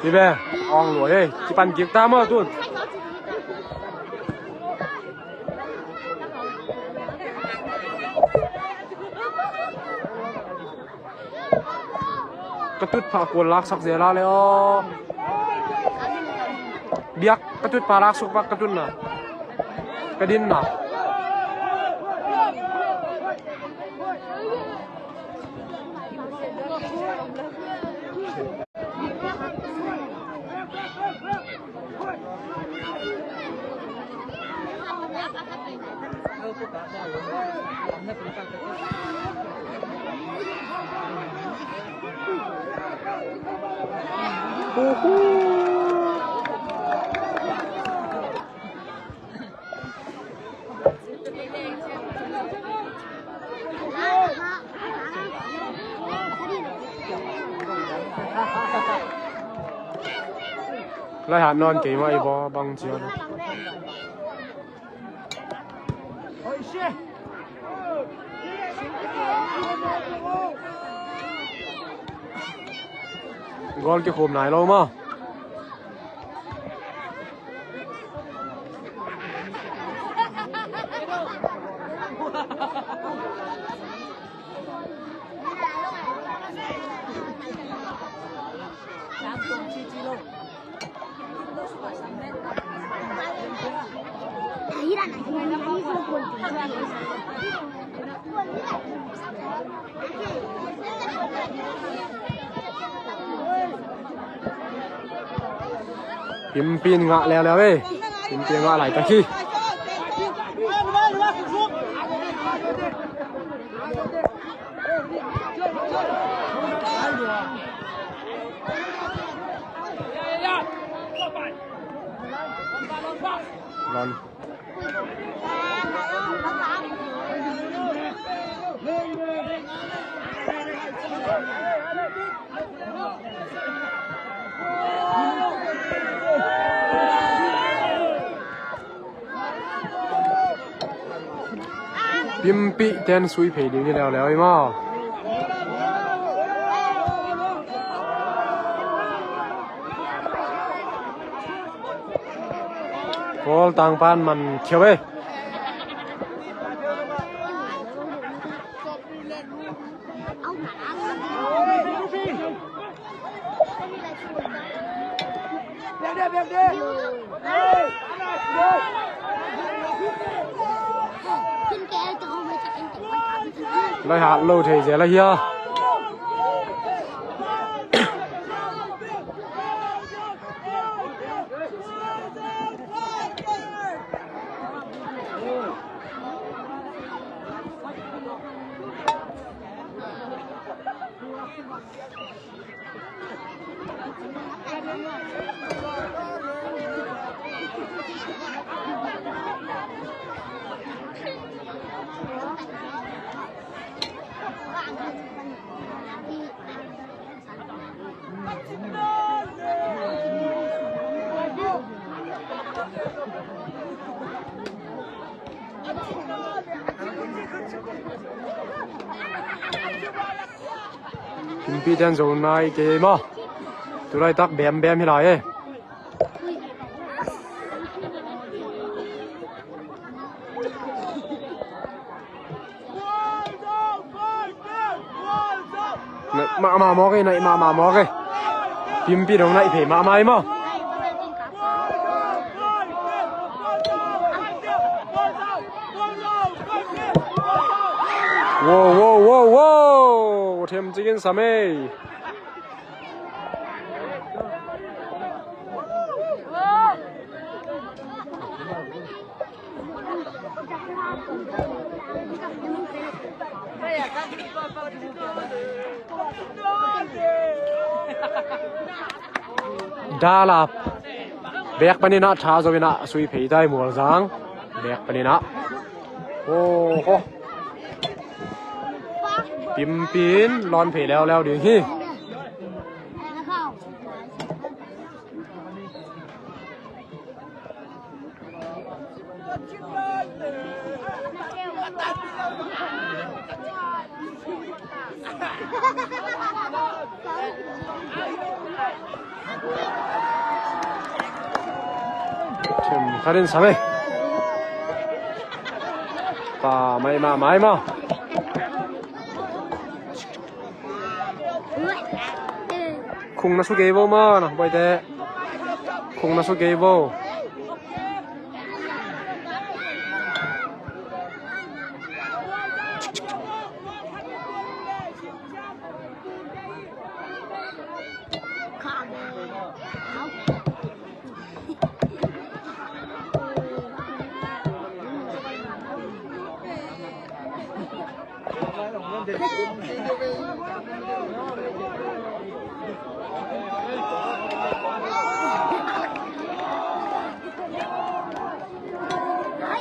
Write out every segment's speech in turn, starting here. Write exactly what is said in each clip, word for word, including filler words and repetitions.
Hi ve, ong lua ei, kipan kik ta maw tun. Ka tut pha kual laksak zel a le aw. Biak ka tut pha laksuk pak ka tun na. Ka din na. Lai hat nawn kei mah i baw bang cia. Goal kikhum nai lo maw. Pimpin ngah leuleu ei. Pimpin ngah laitak hi. Lan. Pimpih ten sui phei ding hi leuleu i maw. Paul tangpan man khiau ei. Lai hat lo thei zel a hia. Pimpih ten zo nai kei maw. Tulaitak bem bem hi lai e. Naih mahmah mawk e, naih mahmah mawk e. Pimpih dong naih phei mahmah e maw. Wow, wow, wow, wow. Them cikin sam e. Dalap. Bek panin ah tha zo in ah sui phei tai Mualzang. Bek panin ah. Oho. Pimpin lon phei leuleu ding hi. Thum khat in sam ei. Pa mai ma, mai ma. Khung na su kei vo ma, na boite. Khung na su kei vo.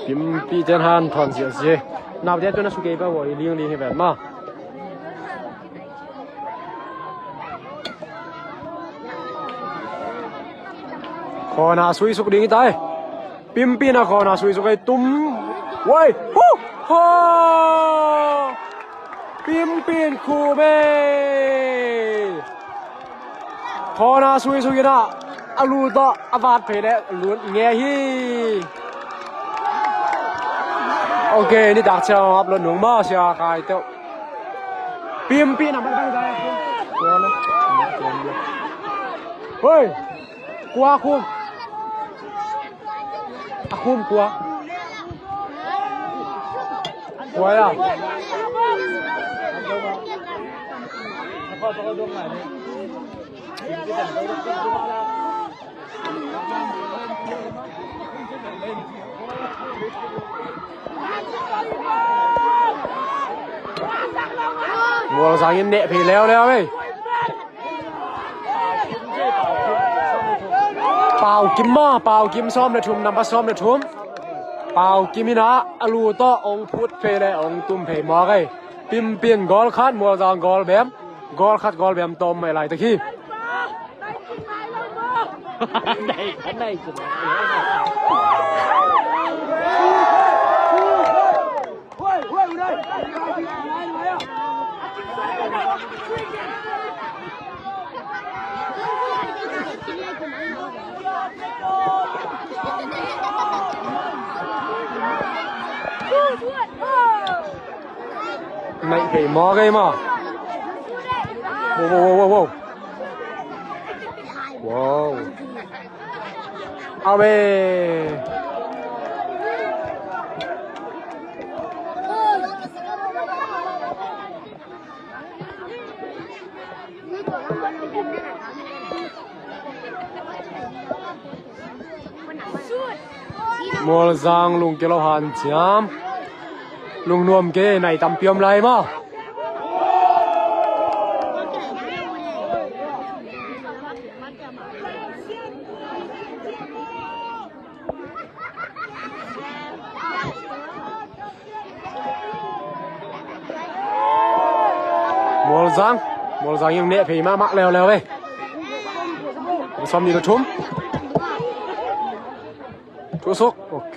Kimpi ten han thon sia sia. Nau dia tu na su kei ba wo, i ling ling hi ven ma. Khawna sui suk ding hi tai. Pimpi na khawna sui suk ei tum. Wai. Hu. Ha. Pimpi in khum ei. Khawna sui suk ina. A lu tawh a vat phei le lut nge hi. Ok, nitak ciang upload nung ma sia kai teuh. Pimpi na man bang dai. Hoi. Kua khum. A khum kua. Kua ya. Mualzang in neh phei leuleu ei. Pau Kim ma, Pau Kim sawm le thum, nambat sawm le thum. Pau Kim ina a lu tawh ong phut phei le ong tum phei mawk ei. Pimpi in goal khat, Mualzang goal bem. Goal khat goal bem tawm mai laitak hi. Naih phei mawk ei ma. Wow, wow, wow, wow, wow. Wow. Awe. Mualzang lungkia lo hanciam. Lungnuam kei, nai tampi om lai maw. Mualzang, Mualzang in neh phei mahmah leuleu ei. Sawm nih le thum. Thusuk, ok.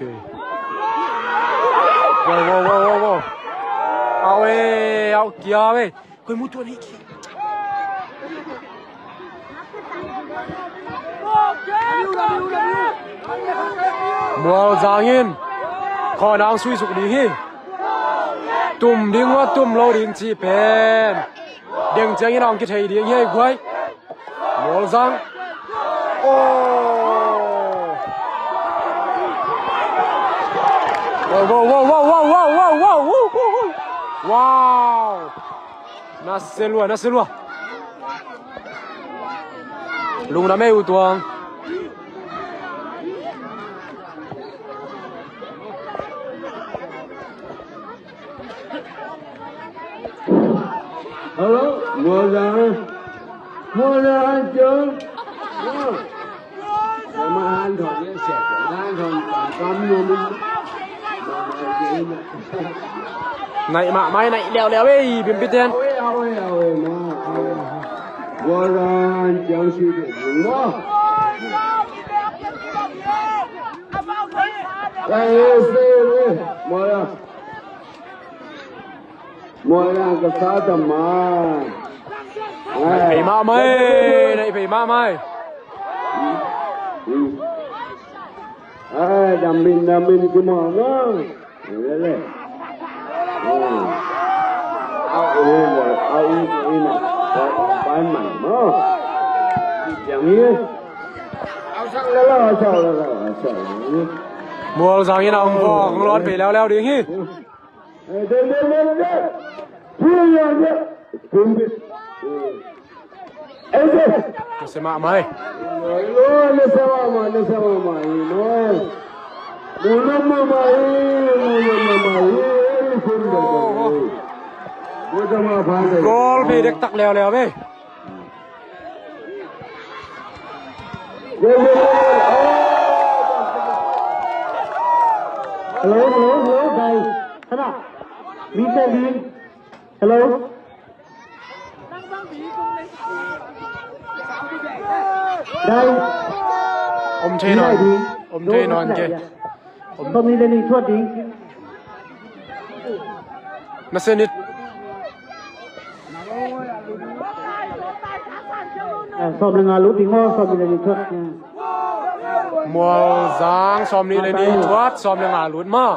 Wow, wow, wow, wow, wow. Au ei, au kia ei. Koi mu tuan hi ki. Mualzang in khawna ong sui suk ding hi. Tum ding maw, tum lo ding cih pen deng ciangin ong kithei ding hi ei guai. Mualzang. Oh. Wow, wow, wow. Wow. Nasia lua, nasia lua. Lungdam ei U Tuang. Hello, Mualzang. Mualzang, Jong. Naih mahmah ei, naih leuleu ei, Pimpiten. Mualzang ka sa ta ma. Naih phei mahmah ei, naih phei mahmah ei. Ai, dam in, dam in, kumang na. Lele. A ui, a ui, ui na. Pai man mo. Yang ye. Mualzang in a hong vawng, hong lawn pei leuleu ding hi. Nase mahmah hi. Goal phei dektak leuleu hi. Hello, hello, hello, guys. Come on. Meet the league. Hello. Dai. Om thei nawn. Om thei nawn ke. Sawmnih le nih thuat ding. Nase nih. Ah, sawm le nga lut ding maw, sawmnih le nih thuat. Mualzang, sawmnih le nih thuat, sawm le nga lut maw.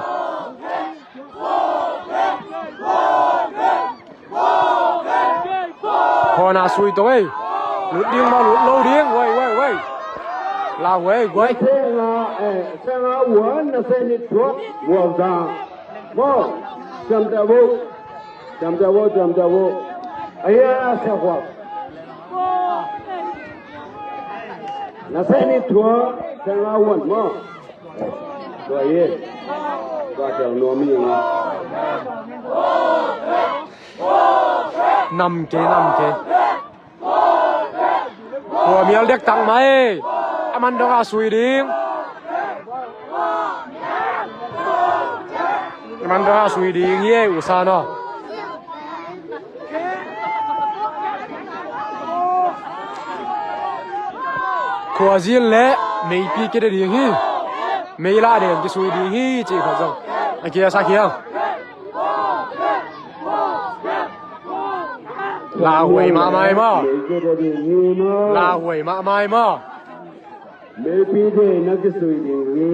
Khawna sui to ei. Lut ding maw, lut lo ding. Wei, wei, wei. La wei, wei. Senga, eh, senga wan, nase nih thuat. Mualzang. Maw. Siam ta bo. Siam ta bo, siam ta bo. Aya, sia huak. Nase nih thuat, senga wan maw. Tua hi. Tua tel nuam hi nga. Nam ke, nam ke. Kua mial dektak mai. A man dong a sui ding. A man dong a sui ding hi ei, usa no. Khuazil le meipi kide ding hi. Mei lah den kisui ding hi, ci khat zong a kia sa kia. Lauhuai mahmah hi maw. Lauhuai mahmah hi maw. Meipi de na kisui ding hi.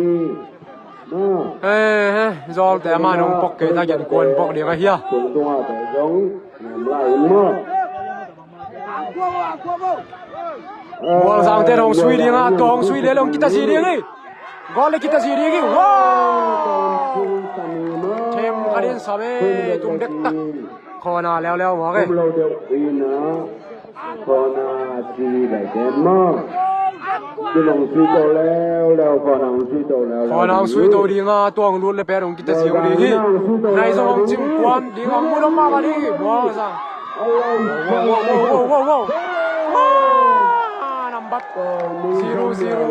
Eh, eh, zawlte amah nong pok kei ta, gen kuan pok ding ahi a. Tung tunga te zong nam lai in maw. Mualzang te hong sui ding a, tua hong sui le long kita zi ding hi. Gol le kita zi ding hi. Wow! Them khat in sam e, tung dektak. Khawna leuleu mawk e. Kum lo deuh ina. Khawna ci lai den maw. Ci long sui to leuleu, khawna hong sui to leuleu. Khawna hong sui to ding a, tua hong lut le pen hong kita zi hong ding hi. Nai zong hong cim kuan ding a, hong mu dong mahmah ding hi. Mualzang. Wow, wow, wow, wow, wow. Ah, nambat. Zero, zero.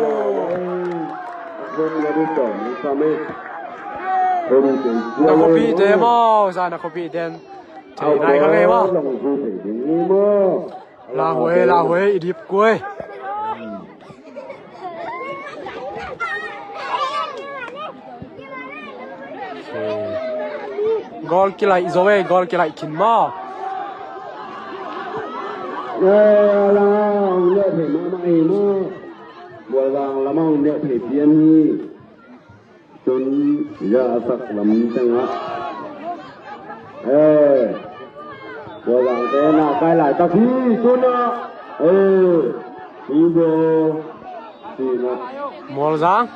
Na khuapih te maw, za na khuapih te. Thei nai kha ngei maw. Lauhuai, lauhuai, i dip kuai. Gol kilaih zo ei, gol kilaih khin maw. Mualzang lamah hong neh thei pian hi. Tun ya a sak lam tengah. Eh. Mualzang te na kai laitak hi, tuna. Eh. Hi bo. Tina. Mualzang.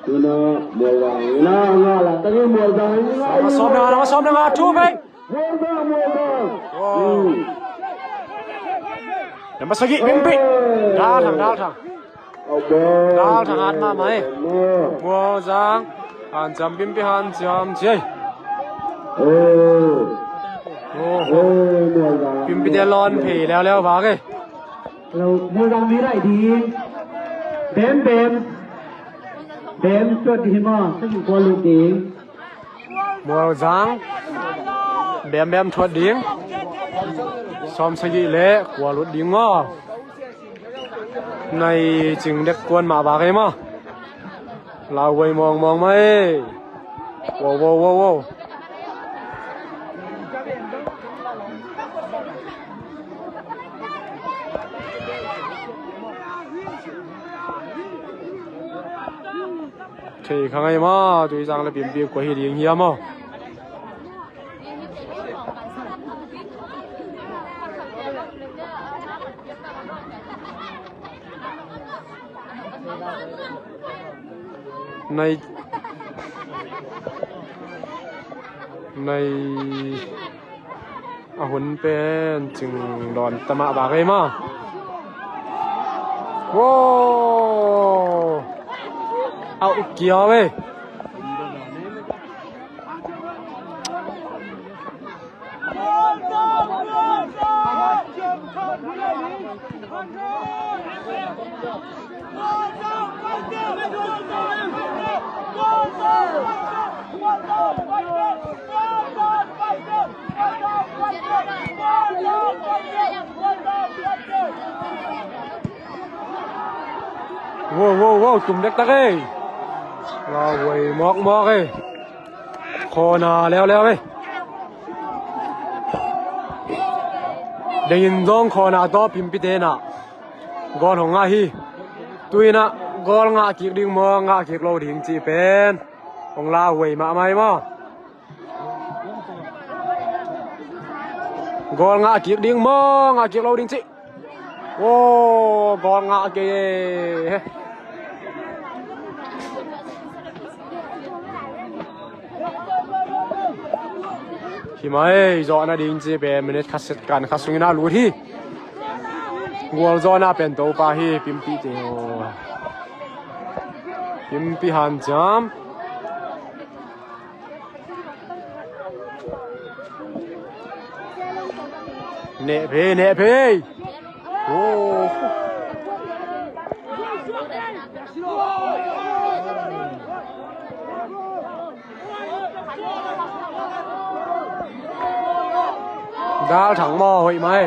Tuna Mualzang. Ina nga laitak hi Mualzang. Ina sawm na nga, sawm na nga, thu bei. Mualzang, Mualzang. Wow. Nambat sagih, Bimpi. Dal thang, dal thang. Dal thang hat mahmah e. Mualzang. Hanciam, Bimpi hanciam ci ei. Oh. Bimpi te lawn phei leuleu vak e. Mualzang mi raih ding. Bem, bem. Bem tuat ding hi maw. Sagih kua lut ding. Mualzang. Bem bem thuat ding. Sawm sagih le kua lut ding maw. Nai cing dek kuan mah bak ei maw. Lauhuai mawngmawng mah ei. Wow, wow, wow, wow. Thei kha ngai maw, Tuizang le Pianpi kua hi ding hiam maw? Nai, nai a hun pen cing dawn ta mah bak ei maw. Wow! A uk kiau ei. Wow, wow, wow, tum dektak ei. Lauhuai mawkmawk ei. Khawna leuleu ei. Dengin zong khawna tawh Pianpi te in ah goal hong ngah hi. Tu in ah goal ngah kik ding maw, ngah kik lo ding cih pen hong lauhuai mahmah ei maw. Goal ngah kik ding maw, ngah kik lo ding cih. Wow, goal ngah kei e. Hi mai, zawhna ding ci pen minute khat set kan khat sungin a lut hi. Goal zawhna pen Topa hi, Pianpi te aw. Pianpi hanciam. Neh phei, neh phei. Oh. Dal Thang maw, hoih mai.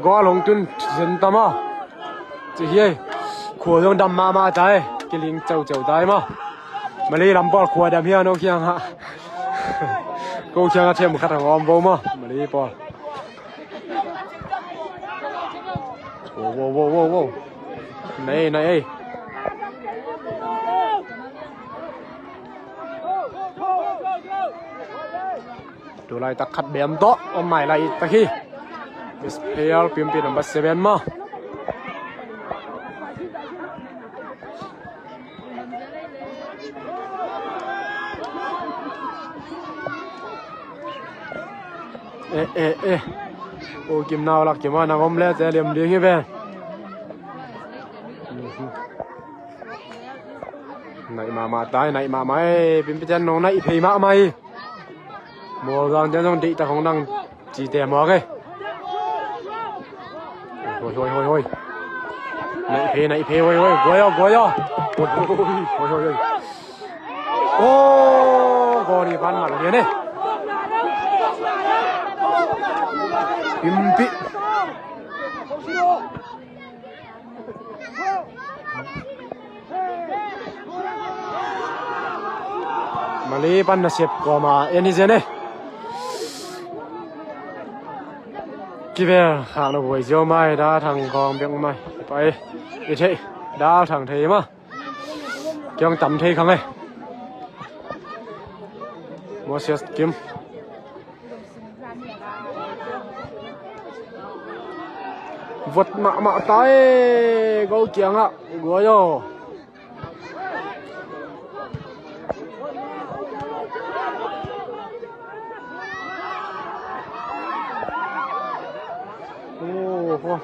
Goal hong tun zen ta maw. Ci hi ei. Khua zong dam mahmah ta ei. Kiling ceuceu ta ei maw. Malay lam pawl khua dam hi a, no kiangah. Ko kiangah themkhat hong om vo maw. Malay pawl. Wow, wow, wow, wow, wow. Nei, nei ei. Tu laitak khat bem tawh om mai lai tak hi. Best player, Pianpi number seven maw. Eh, eh, eh. O Kim nau lak Kim a nang om le te liam ding hi ve. Naih mahmah tai, naih mahmah ei, Pianpi ten nong naih phei mahmah hi. Mualzang ten zong deihtak hong dang cite mawk ei. Hoi, hoi, hoi, hoi. Naih phei, naih phei, hoi, hoi, guai aw, guai aw. Hoi, hoi, hoi, hoi. Aw, goal i pan man lian ei. Pianpi. Malay pan nasep kawma en hi zen ei. Kivel khak lo buai ziau mai, Dal Thang kawng bek mai. Pai i theih, Dal Thang thei ma. Kiang tam thei khang ei. Moses Kim. Vot mahmah ta ei, goal kiangah, guai aw. Oh, oh.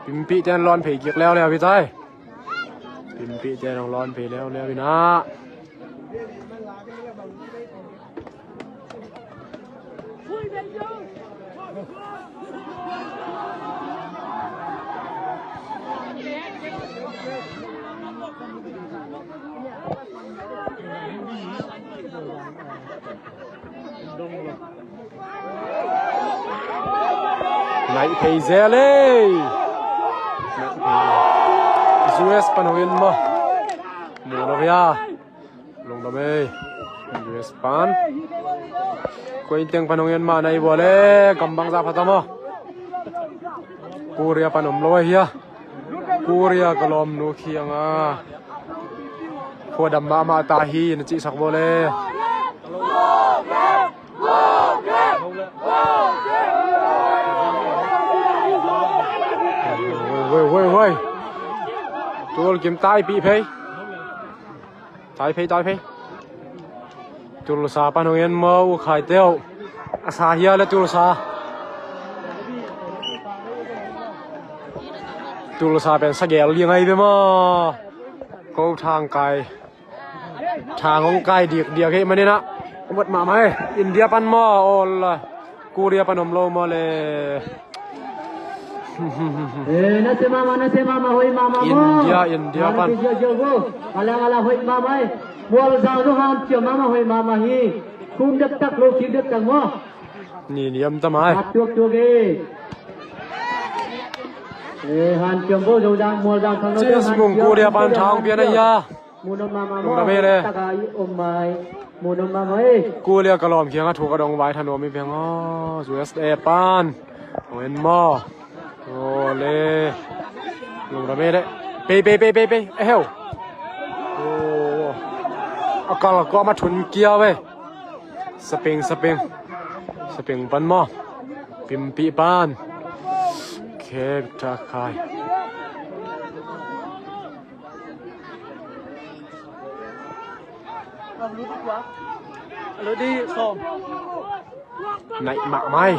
Pianpi ten lawn phei kik leuleu hi tai. Pianpi ten hong lawn phei leuleu hi na. Naih phei zel ei. U S pan hong in maw. Mu lo hia. Lungdam ei. U S pan. Koi teng pan hong en mah na i bual e, kam bangzah pha tam aw. Korea pan om lo ahi a. Korea ka lawmnu khiang a. Khua dam mahmah ta hi na cihsak bawl e. Wei, wei, wei. Tul kim taipih phei. Taipih, taipih. Tulsa pan hong en maw, U Khai Teo. A sa hia le Tulsa. Tulsa pen sa gel liang ai be maw. Ko thang kai. Thang hong kai dikdiak hei maninah. Vat mahmah e. India pan maw, all. Korea pan om lo maw le. Eh, na se mama, na se mama, hoih mama maw. India, India pan. Mama, hoih mama e. Mualzang zong hanciam mama, hoih mama hi. Khum dektak, lo khik dektak maw. Ni ni am ta mai. Hat tuaktuak e. Eh, hanciam bo, Zodang, Mualzang khang no. Cheers, Mung, Korea pan thang pian a ia. Munawm mahmah maw. Lungdam ei le. Taka i om mai. Munawm mahmah ei. Korea ka lawm khiang a thu ka dong vai thanuam i piang aw. U S A pan. Hong en maw. Aw le. Lungdam ei le. Pei, pei, pei, pei, pei. A heu. Aw. A kal kuamah thun kia ve. Sapeng, sapeng. Sapeng pan maw. Pimpih pan. Khek tha khai. Naih mahmah ei.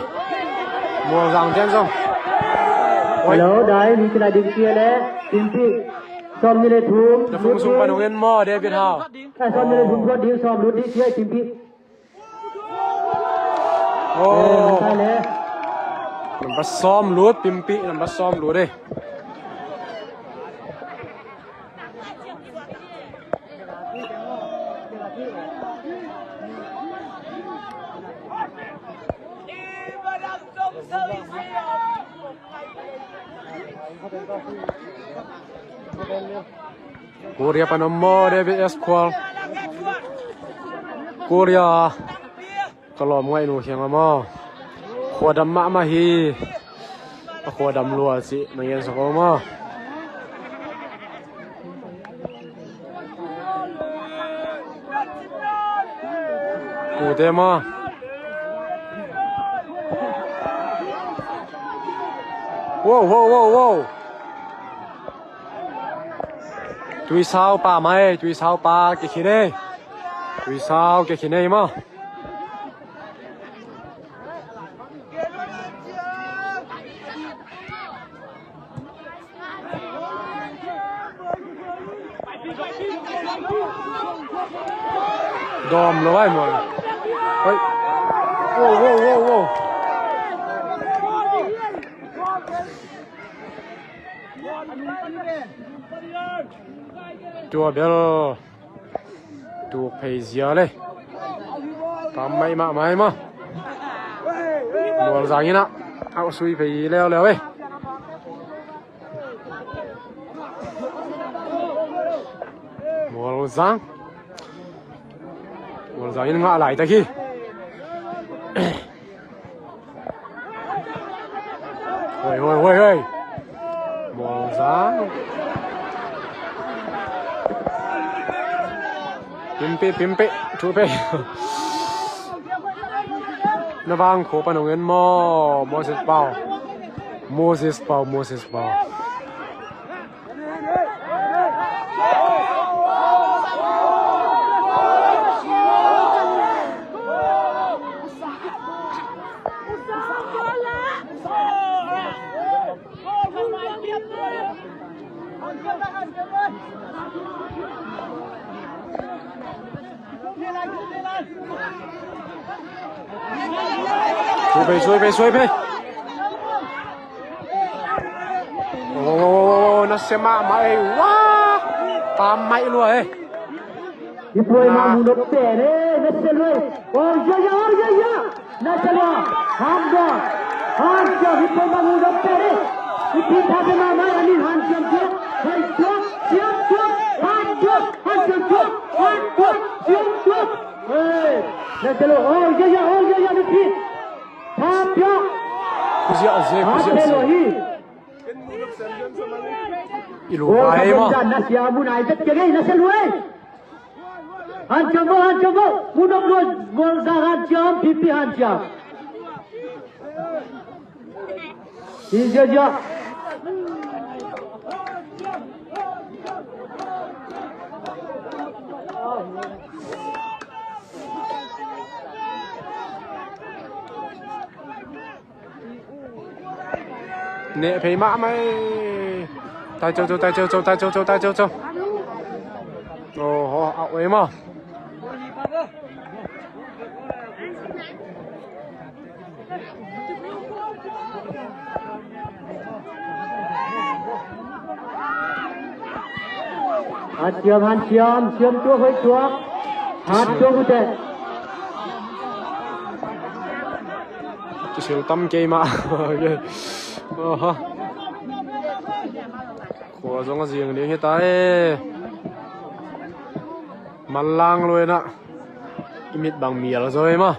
Mualzang ten zong. Oi. Hello, dai, mi kina ding kia le. Timpi. Sawm ni le thum. Na fung sung pan hong en maw, David Hau. Eh, sawm ni le thum, sawm ding, sawm lut ding kia, Timpi. Oh. Nambat sawm lut, Pimpih, nambat sawm lut ei. Korea pan om maw, David S Khual. Korea ka lawm ngaihnu khiang a maw. Khuadam mahmah hi. A khuadam lua cih na ngensak aw maw. Tute maw. Wow, wow, wow, wow. Tuisau pa mai, Tuisau pa kikhin ei. Tuisau kikhin ei maw. Dawm lo ai maw. Oi. Wow, wow, wow, wow. Tua bel. Tuk phei zia le. Tam mai mah mai maw. Mualzang in ah. Au sui phei leuleu ei. Mualzang. Mualzang in ngah laitak hi. Hoi, hoi, hoi, hoi. Mualzang. Pimpih, Pimpih, thu pei. Na vang kho pan hong en maw, Moses Pau. Moses Pau, Moses Pau. Suai phei, suai phei, suai phei. Wo, wo, wo, wo, wo, na sia mahmah ei, wa. Pam mai lua ei. Hih puai mah mu nop pen ei, na sia lua ei. Oh, ya, ya, oh, ya, ya. Na sia lua. Hansiam, hansiam, hih puai mah mu nop pen ei. Hih pi tha pen mahmah, a nih hansiam sia. Hei, sia, sia, sia. Hansiam, hansiam sia. Hansiam. Telo, oh, ya, ya, oh, ya, ya, repeat. Tap, ya. Kuzia, zia, kuzia, zia. Telo, hi. I lu vai ma. Na sia mu nai bet ke gei, na sia lu ei. Han chamo, han chamo. Mu nok lu, gol za han cham, pipi han cham. Neh phei mahmah ei. Tai co co, tai co co, tai co co, tai co co. Oho, a oi ma. Hat siam, hat siam, siam tuak, hoih tuak. Hat tuak ute. Kisil tam kei mah. Oho. Khua zong a ziang ding hi ta e. Manlang luenah i mit bang mial zaw e ma.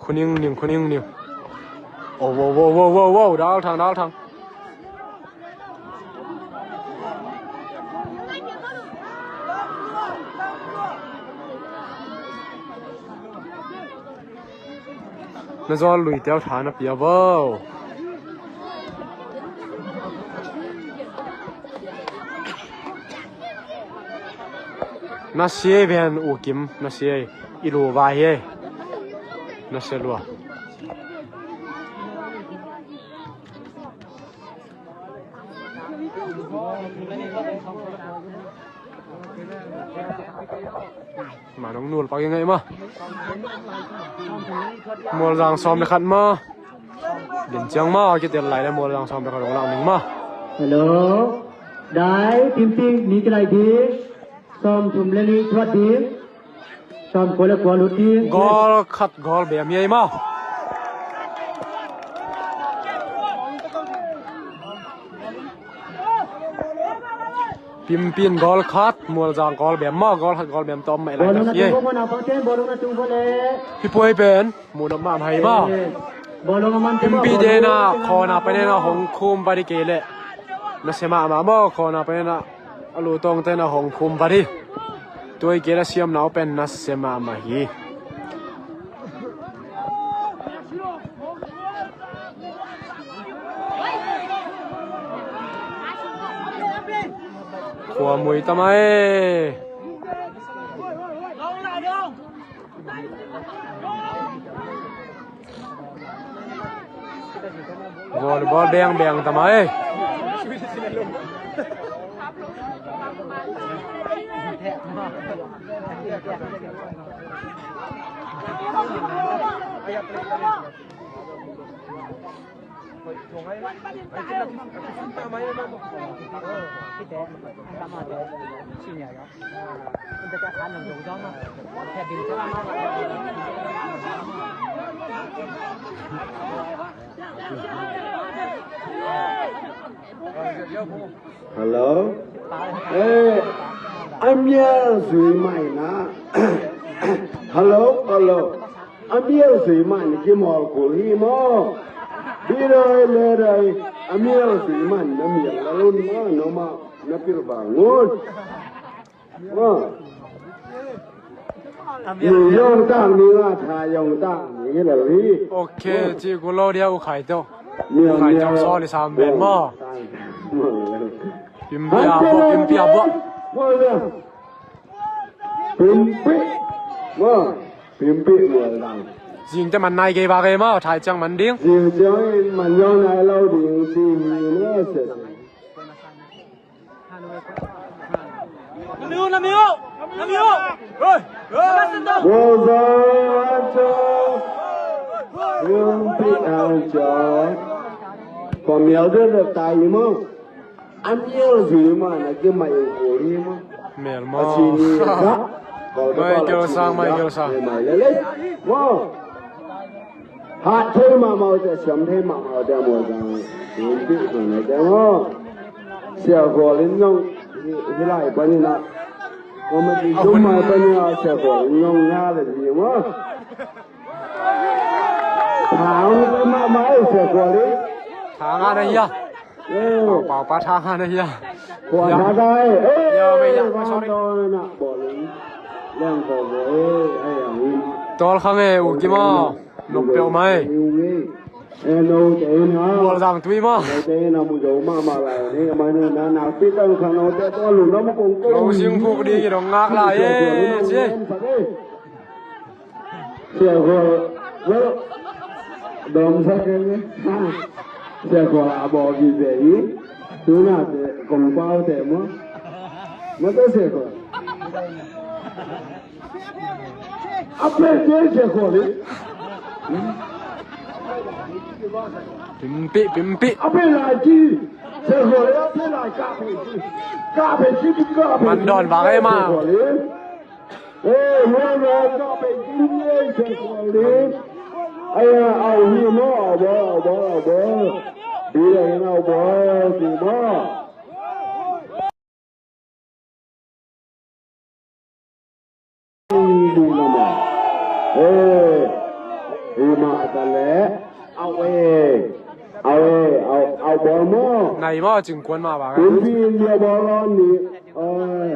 Khuning ning, khuning ning. Oh, wow, wow, wow, wow, wow. Dal thang, dal thang. Na zawl lui teu tha na pia vo. Na sia ven u kim, na sia i lu vai he. Na sia lua. Ma nong nul pak i ngai ma. Mualzang sawm le khat ma. Din ciang ma kitel lai le Mualzang sawm le khat hong lak ning ma. Hello. Dai, Pimpin, mi kilai ding. Sawm thum le nih thuat ding. Sawm kua le kua lut ding. Goal khat goal bem hi ei ma. Pimpin goal khat, Mualzang goal bem ma, goal khat goal bem tawm mai lai ta hi ei. Hi puai pen. Munop mahmah hi maw. Pimpi dena khawna panena hong khum vat hi kei leh. Na sia mahmah maw, khawna panena a lu tawng tena hong khum vat hi. Tua hi kei leh siamna uh pen na sia mahmah hi. Khua mui ta mai. Volleyball beng beng ta mai. Hello. Eh, a mial zui mai na. Hello, hello. A mial zui mai na kimawl kul hi maw. Bidai ledai. A mial zui mai na mial lalun ma no ma na pil bangun. Maw. Ni yong tang ni nga tha yong tang ni lal hi. Ok, ci ku lo dia u khai to. U khai to so li sam ben maw. Pimpi a bo, pimpi a bo. Pimpi. Maw. Pimpi maw dang. Zing te man nai kei ba kei maw, thai ciang man ding. Zing ciang in man yong nai lo ding ci hi ne se. Pamial de de tai mo. Amial zui ma na ke mai ko ri mo. Mial mo. Michael Sang, Michael Sang. Mai le le. Mo. Hat thei mahmah uh teh, siam thei mahmah uh teh, a mual zang. Tun pih zong na teh maw. Sia Khual in zong hi, hi lai panin ah. Kua ma ti zong mai panin ah, Sia Khual in zong nga le zi maw. Thang mahmah eh, Sia Khual in. Thang ah na hi a. Pau, pau, pa thang han ahi a. Pau thang han ahi a. Tawlkhang e, U Kim aw. Nop peuh mai. Bual zang tui maw. Lo sing phuk ding i dong ngak lai e. Ci. Sia Khual, well, dawmsak keng e. Sia Khual a bawl vive hi. Tuna te kong pau te maw. Maw te Sia Khual. A pe te Sia Khual hi. Pimpi, pimpi. A pe lai ci. Sia Khual a pe lai ka pe ci. Ka pe ci, ka pe ci. Man dawn vang e maw. Sia Khual hi. Ei, huan huan ka pe kin ei Sia Khual in. Ai, au hi maw, au bawl, au bawl, au bawl. Bi leng in au bawl, ci maw. Bi na maw. Ei, hi mah ta leh. Au e, au e, au, au bawl maw. Nai maw, cingkuan mah bang e. Pumpi in bia bawl lawn ni. Ai.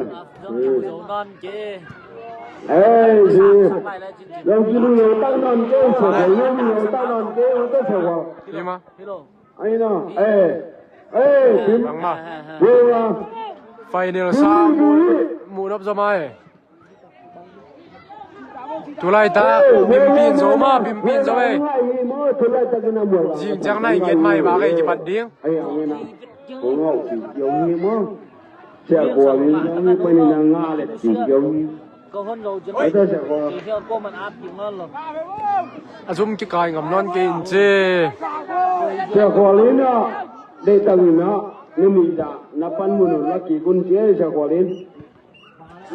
Ei, si. Zong ci lu lo tak nawn kei, sa lo lo lo tak nawn kei, lo tak sa wa. Hi maw. Ai na, ei. Ei, sim. Bang maw. Yo la. Final sa mu, mu nop zaw mai. Tulaitak, Pimpi in zo maw, Pimpi in zo ei. Zing ciang nai ngiat mai bak ei kipat ding. Sia Khual in zong hi panin a nga le ci kiau hi. Ai ta Sia Khual. A zum kikai ngam nawn kei in ci. Sia Khual in a, dei tang in a, na mi dah, na pan mun un la kik un ci ei Sia Khual in. Ê,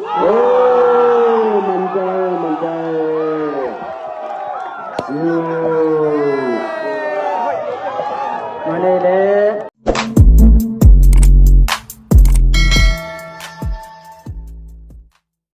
man cai, man cai.